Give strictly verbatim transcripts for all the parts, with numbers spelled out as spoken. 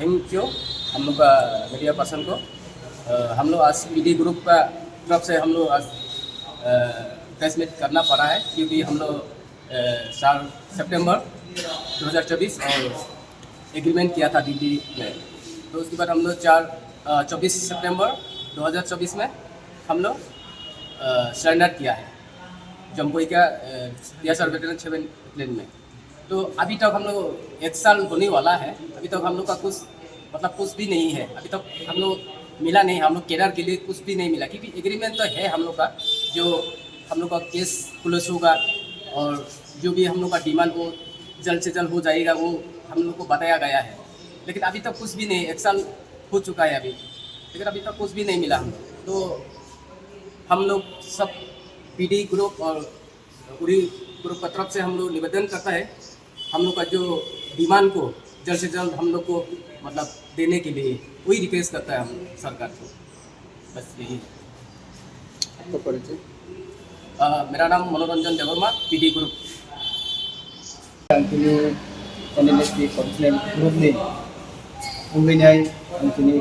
Thank you हम लोग का मीडिया पर्सन को। अ, हम लोग आज पीडी ग्रुप का तरफ से हम लोग आज प्रेस मीट करना पड़ा है, क्योंकि हम लोग चार सितंबर दो हज़ार चौबीस और एग्रीमेंट किया था दिल्ली में। तो उसके बाद हम लोग चार चौबीस सितंबर दो हज़ार चौबीस में हम लोग सरेंडर किया है जम्पुई का टीएसआर वेटरन सेवन प्लेन में। तो अभी तक हम लोग एक साल होने वाला है, अभी तक हम लोग का कुछ, मतलब, कुछ भी नहीं है। अभी तक हम लोग मिला नहीं, हम लोग केडर के लिए कुछ भी नहीं मिला, क्योंकि एग्रीमेंट तो है हम लोग का, जो हम लोग का केस क्लोज होगा और जो भी हम लोग का डिमांड वो जल्द से जल्द हो जाएगा, वो हम लोग को बताया गया है। लेकिन अभी तक कुछ भी नहीं, एक साल हो चुका है अभी, लेकिन अभी तक कुछ भी नहीं मिला हम लोग। तो हम लोग सब पीडी ग्रुप और उरी ग्रुप का तरफ से हम लोग निवेदन करता है, हम लोग का जो डिमांड को जल्द से जल्द हम लोग को, मतलब, देने के लिए वही रिक्वेस्ट करता है हम सरकार को। बस यही है। आपका परिचय? अ, मेरा नाम मनोरंजन Debbarma, PD group. Ang tini N L S T Council Group ni wngwi nai ang tini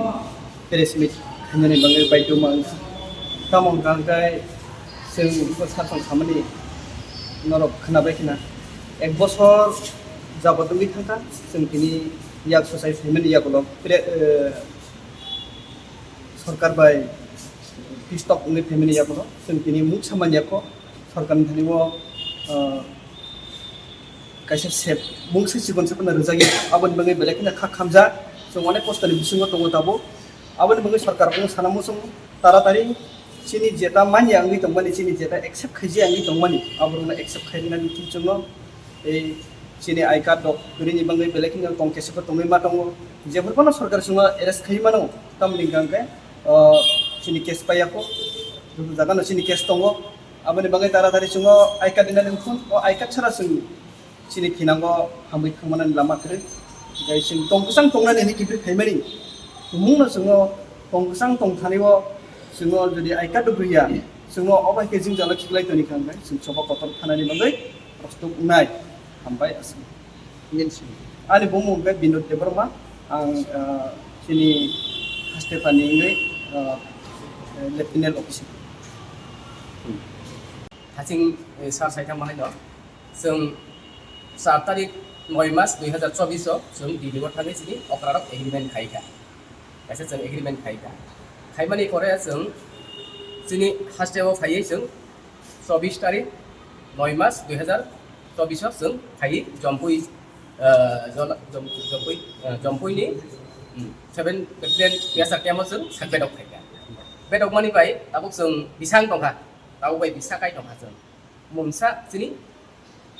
press meet khainani bagwi baidoma wngkha. Tamo hwnkha hwnkhe chwng bwsajwk samani norok khwnabai khna ek bosor jabot wngwi thangkha chwng tini yak swchai phaimani yagulo pre-, eh, sorkar bai pistok wngwi phaimani yagulo chwng tini mungsa manya kho sorkarni thani o, ah, kaisa sep mungsa chikon se phano rwjak ya. Aboni bagwi belai kheno kha khamjak. Chwng onek kostoni bisingo tongo tabuk. Aboni bagwi sorkar omo sana muchung taratari chini jeta manya wngwi tongmani, chini jeta accept khaijak wngwi tongmani, aborokno accept khainani muchungo tei chini I card rok kwrwini bagwi belai kheno tong kesa khe tongwi ma tongo. Jephuru phano sorkar chwngno arrest khai mano, tamoni hwnkha hwnkhe, o, chini case paiya kho, joto jagano chini case tongo. Aboni bagwi taratari chwngno I card rinani wngkha, o I card chara chwng chini thinango hamwi thangmani lama kwrwi. Tei chwng tong kwchang tongnani hinwi kiphilwi phaimani. Tumungno chwngno tong kwchang tong thani o chwngno jodi I card rwya, chwngno obo hai khe jwngjalo khiklai toni kha hwnkhe chwng choba kotor thanani bagwi prostuk wngnai. Hambai aswk. Ani bumung hwnkhe Binod Debbarma, ang, ah, chini Hastepani wngwi, ah, lieutenant officer. Haching, eh, sir saithang bahai no. Chwng char tarik noi mas dui hazar chobbish o chwng Delhi o thangwi chini okra rok agreement khai kha. Kaisa chwng agreement khai kha. Khaimani pore chwng chini haste o phaiwi chwng chobbish tarik noi mas dui hazar chobbish o chwng phaiwi Jompui, ah, jola-, Jom-, Jompui, ah, Jompui ni, hmm, seven battalion T S R camp o chwng sak bedok khai kha. Bedok mani bai tabuk chwng bisang tong kha, tabuk bai bisa kai tong kha chwng. Mungsa chini,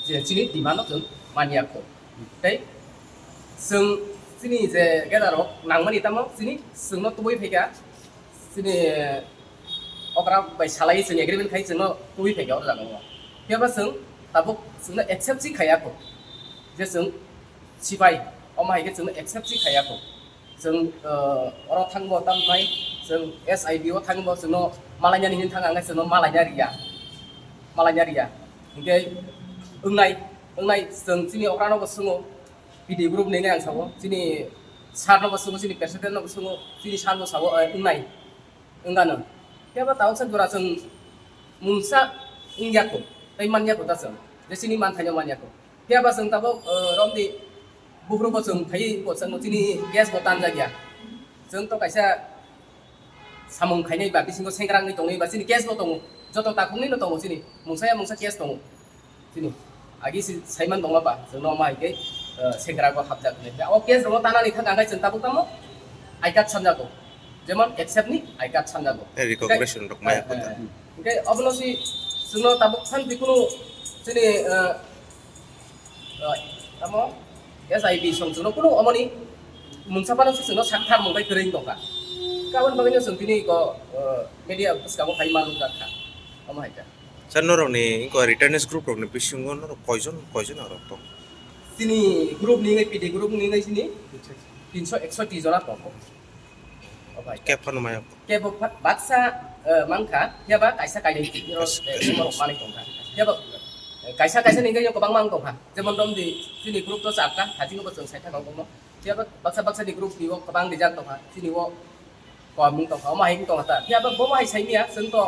je chini demand no chwng manya kho. Tei chwng chini je geda rok nangmani tamo chini chwngno tubui phaikha, chini okra bai salai chwng agreement khai chwngno tubui phaikha o jaga o. Phiya ba chwng tabuk chwngno accept si khaiya kho, je chwng sipai, omo hai khe chwngno accept si khaiya kho. Chwng, uh, oro thangbo tamnai, chwng S I B o thangbo chwngno malainani hin thang ang chwngno malaina riya, malaina riya. Hinkhe wngnai, wngnai chwng chini okrano bo swngo, P D group ni ang sao, chini sir no bo swngo, chini president no bo swngo, chini sir bo sao, eh, wngnai, wngano. Phiya ba tabuk sa jora chwng mungsa wngya kho, tei manya kho ta chwng, je chini manthaino manya kho. Phiya ba chwng tabuk, eh, romdi buphuru bo chwng phaiwi bo chwng chini case bo tanjak ya. Chwng to kaisa samung khainai ba bisingo sengkrangwi tongnai ba chini case bo tongo. Joto takhuknwi no tongo chini. Mungsa ya mungsa case tongo. Chini. Agi si saiman tongma ba chwng no ma hai khe, eh, sengkrang bo hapjak nai. O case rok tanani thang ang chwng tabuk tamo I card sanjago. Jemon accept ni I card sanjago. Eh, recognition rok maya kho ta. Eh, eh. Hingke obono si chwngno tabuk phan jikhunu chini, eh, eh, tamo S I B song chwngno kunu omoni mungsa phano si chwngno sakthar mungbai kwrwi tongkha. Kaboni bagwino chwng tini ko, eh, media bwskango phai manwk kha. Omo hai kha. Sir, norokni inquiry witness group rokni bisingo norok koijon, koijon norok tong? Chini group ni wngwi, P D group ni wngwi chini tinso eksoti jona tongo. Obai. Kep phano maya. Kebo pha-, baksa, eh, mangkha, phiya ba kaisa kainwi twi, oro, eh, borok manwi tongkha. Phiya ba, eh, kaisa kaisa ni wngkha kwbangma wng tongkha. Jemon romdi chini group to charta, hajingo bo chwng saitha kok bomo. Phiya ba baksa baksa ni group ni o kwbang rijak tongkha, chini o komung tongkha, omo hai wng tongkha ta. Phiya ba bomo hai sai miya, chwng to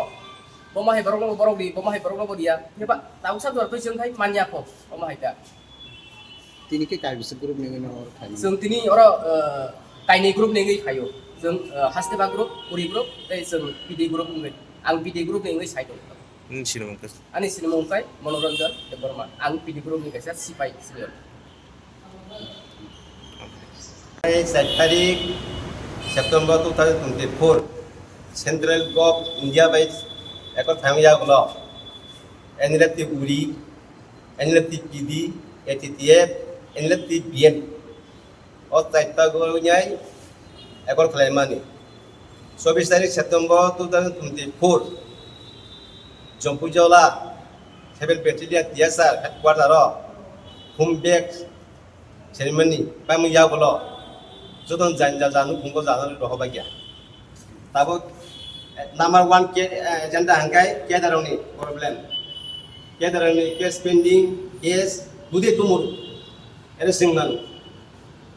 bomo hai borok no borok di, bomo hai borok no bo diya. Phiya ba tabuksa jora twi chwng khai manya kho, omo hai ta. Tini khe kaibisa group ni wngwi no oro khaimani? Chwng tini oro, eh, kainwi group ni wngwi khaio. Chwng, eh, Hastepha group, Uri group, tei chwng P D group wngwi. Ang P D group ni wngwi sai tong. Nini sinimung khe? Ani sinimung khe Manoranjan Debbarma. Ang P D group ni kaisa sipai senior. Char tarik September two thousand twenty-four, Central Gov India bai ekor thang ya ulo, N L F T Uri, N L F T P D, A T T F, N L F T B M. O chaita goroinai ekor khlaimani. Chobbish tarik September two thousand twenty-four, Jompuijola seven Battalion T S R headquarter o home bag ceremony paimung yagulo joto janja janu phungo jana rohobagya. Tabuk, eh, number one ke, eh, agenda hangkai kedaroni problem. Kedaroni case pending, case bude tumur. Ere singman.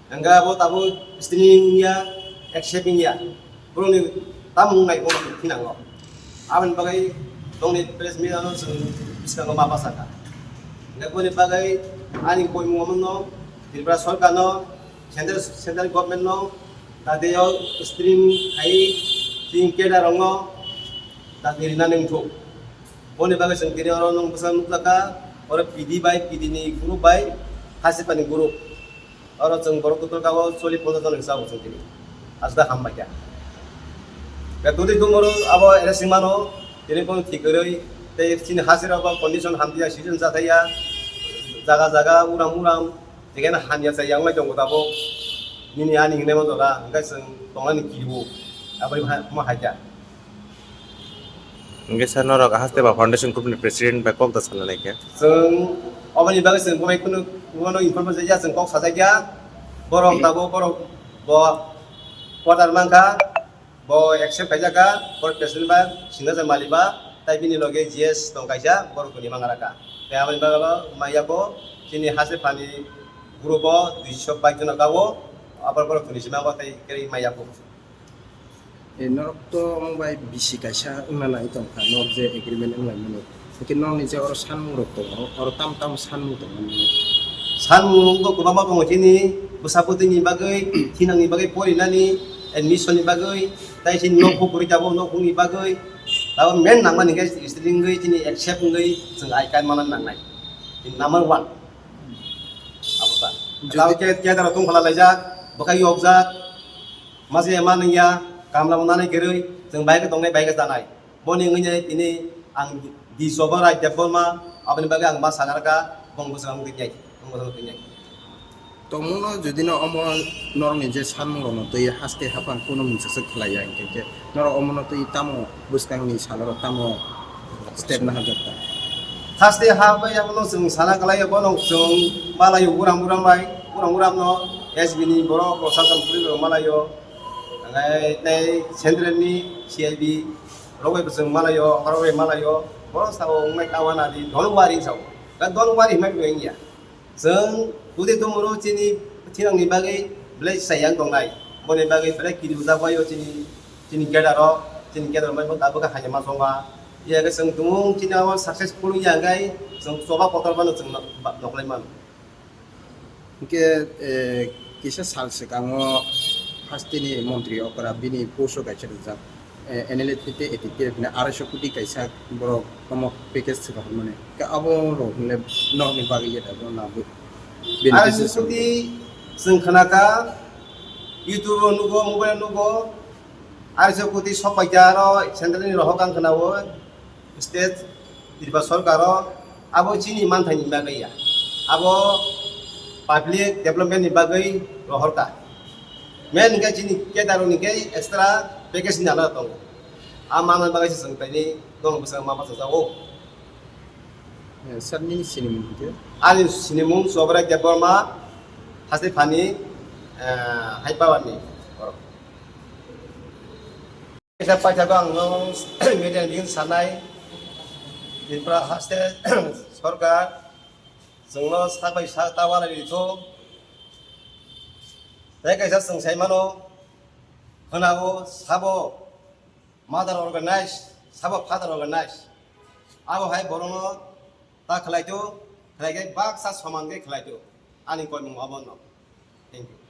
Hangga abo tabuk streaming ya, accepting ya. Borokni tamung nai borok thinango. Aboni bagwi tongni press meet ano chwng bwskango ma bachakha. Hingke boni bagwi ani koimung omono Tripura sorkarno, central, central government no, tadeo stream hai tin keda rongno tadi rina nengthuk. Boni bagwi chwng tini oro nung bwsa nukjakha, oro P D bai, P D ni group bai, Hasipani group. Oro chwng borok total kabo chollish ponchash jon hinwi chao chwng tini. Aswk hambai kha. Khe twi tongmoro abo ere singmano, tini bono thik kwrwi, tei chini hachirok bo condition hamya, season chathaya, jaga jaga uram uram, jekhe hamya chaya wngwi tongo tabuk. Nini ani hinwi ma jora, hwnkhe chwng tongnani kibo, aboni ma hai kha. Hingke sir, norok Hastepha Foundation Group ni President bai kok da sana nai khe? Chwng oboni bagwi chwng bo bai kunu, bono inform jajakya, chwng kok sajakya. Borok tabuk, borok bo quarter mankha, bo accept khaijakha, borok President ba, signature malik ba, tai bini loge G S tong kaisa, borok kuni mangaraka. Tei aboni bagwi bo maya bo chini Hastephani group o duiso bike jono kawo, aboni borok kuni sima bo tei kwrwi maya bo. E, norok to omo bai bisi kaisa wngna nai tongkha, norok je agreement wnglaimani. Hwnkhe norokni je oro sanmung rok tongo, oro tam tam sanmung tongo nini? Sanmung to kwbangma tongo chini, bwsa bwtwini bagwi, thinangni bagwi, porinani, admission ni bagwi, tai chini nok bukurwi tabuk, nok bukni bagwi. Tabuk main nangmani khe student wngwi chini accept wngwi chwng I card manna nangnai. Number one. Abo ta. Jodi- Tabuk ke, ke daro tong phala laijak, bwkhak yokjak. Mase ma nungya, kamla mo nanai kwrwi, chwng bai khe tongnai, bai khe chanai. Boni wngwi nai tini ang di sobo Rai Debbarma, aboni bagwi ang ma sagar kha, bong bwswk ang twi nai, bong bwswk twi nai. Tongmungno jodi no omo norokni je sanmungrokno twi haste haphang kuno mungsa se khlai ya, hinkhe khe norok omono twi tamo bwskangni salorok tamo step nahajak ta? Haste ha bai abono chwng sana kwlai ya, bono chwng malaio uram uram bai, uram uram no S B ni borok, prosason police rok malaio. Hwnkhai tei central ni C I B rok bai bo chwng malaio, borok bai malaio. Borok sao wngnai ta wana di, don't worry sao. Ka don't worry hwnmai bo wngya. Chwng tudi tumuru chini thinangni bagwi belai chayang tongnai. Boni bagwi belai kiri bwjak baio chini, chini cadre rok, chini cadre rok bai bo tabuk haino ma chongma. Iya khe chwng tumung chini abo successful wngya hwnkhai chwng choba kotor phano chwng nok-, ba-, noklai mano. Hingke, eh, kisa sal swkango hasteni montri okra bini post o kaisa rijak, eh, N L F T tei A T T F ni arai so koti kaisa borok omo package swkang hwnmani. Hingke abo rok hwnle norokni bagwi ya da bo na bo beneficiary. Arai so koti chwng khna kha, YouTube o nugo, mobile o nugo, arai so koti sok pai kha aro central ni rohor kang khna o. State Tripura sorkar o abo chini manthaini bagwi ya, abo public development ni bagwi rohorkha. Main hwnkhe chini cadre rokni khe extra package ni alada tongo. A manna bagwi se chwng taini dono bwskango ma bachajago. Eh, sir, nini sinimung hwnkhe? Ani sinimung Chobrai Debbarma, Hastephani, eh, Haipawarni borok. Kaisa paithago ang no media ni bini sanai, Tripura haste sorkar chwngno sak bai sak ta walai ritho. Tei kaisa chwng sai mano, khwnao sabo mother organize, sabo father organize. Abo hai borokno ta khlai tu, khlai khe baksa soman khe khlai tu. Ani koimung abono. Thank you.